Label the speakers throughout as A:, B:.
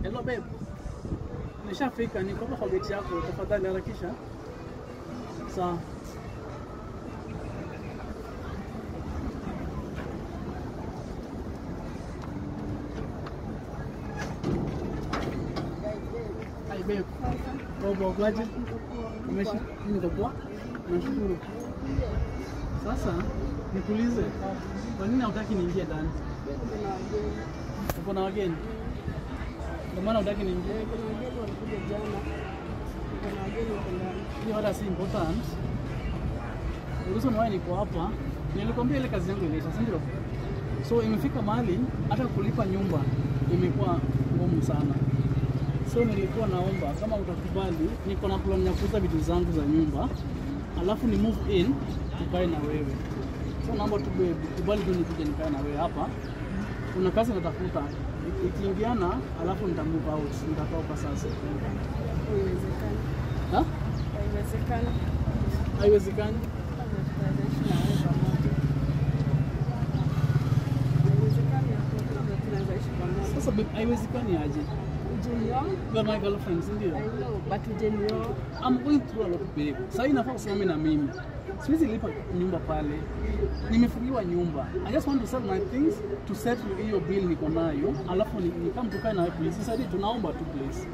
A: Hello babe. Nishafika, niko hapa kwa geti yako. Tafadhali harakisha. Sawa. Hi babe. Baba, ukoaje? Umesha? Niko poa. Nashukuru. Sasa nikuulize, kwa nini hautaki niingie ndani? Uko na wageni? Ndio maana hutaki niingie.
B: Kuna wageni walikuja jana. Kuna wageni wako ndani.
A: Hiyo hata si important. The reason why niko hapa, nilikwambia ile kazi yangu iliisha, si ndio? So imefika mahali hata kulipa nyumba imekuwa ngumu sana. So nilikuwa naomba kama utakubali, niko na plan ya kuuza vitu zangu za nyumba, alafu ni move in tukae na wewe. So naomba tu babe, kubali tu nikuje nikae na wewe hapa. Kuna kazi natafuta, ikiingiana, alafu nita move out, nitatoka sasa.
B: Haiwezekani.
A: Ha?
B: Haiwezekani.
A: Haiwezekani.
B: Tunaweza ishi na wewe pamoja. Haiwezekani, hakuna tunaweza ishi pamoja.
A: Sasa babe, haiwezekani aje?
B: Hujanioa?
A: You are my girlfriend, si ndio?
B: I know, but hujanioa.
A: I'm going through a lot, babe. Sasa inafaa usimame na mimi. Siwezi lipa nyumba pale. Nimefungiwa nyumba. I just want to sell my things to settle hiyo bill niko nayo. Alafu ni kama tukae na wewe, please. Sasa tunaomba tu, please.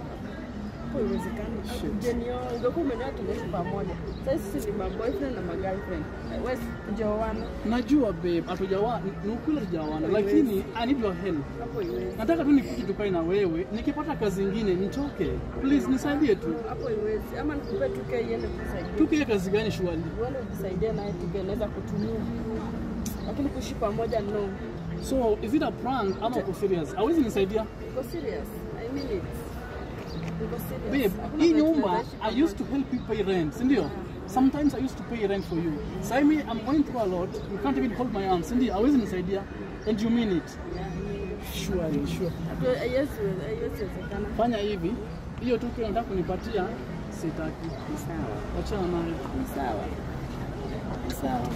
B: Haiwezekani.
A: Shit.
B: Hujanioa, ungekuwa umenioa tungeishi pamoja. Sasa sisi ni ma boyfriend na ma girlfriend. Wewe hujaoana.
A: Najua babe, hatujawa ni ukweli hatujaoana,
B: Haiwezi.
A: lakini I need your help.
B: Hapo haiwezi.
A: Nataka tu nikuje tukae na wewe, nikipata kazi ingine nitoke. Please nisaidie tu.
B: Hapo haiwezi. Ama nikupe 2K iende kusaidia.
A: Tukie kazi gani surely?
B: Uende ujisaidie naye 2K naweza kutumia. Lakini kuishi pamoja, no.
A: So is it a prank ama uko serious? Hawezi nisaidia?
B: Niko serious. I mean it. Niko serious.
A: Babe,
B: Hakuna
A: hii
B: vile
A: nyumba
B: tunaweza ishi
A: I used to help you pay rent, si ndio? Sometimes I used to pay rent for you. Sasa mimi I'm going through a lot. You can't even hold my hand, si ndio? Hawezi nisaidia and you mean it. Surely, sure.
B: Haiwezi wezekana.
A: Fanya hivi, hiyo tu kile unataka kunipatia sitaki.
B: Ni sawa.
A: Achana nayo.
B: Ni sawa. Ni sawa.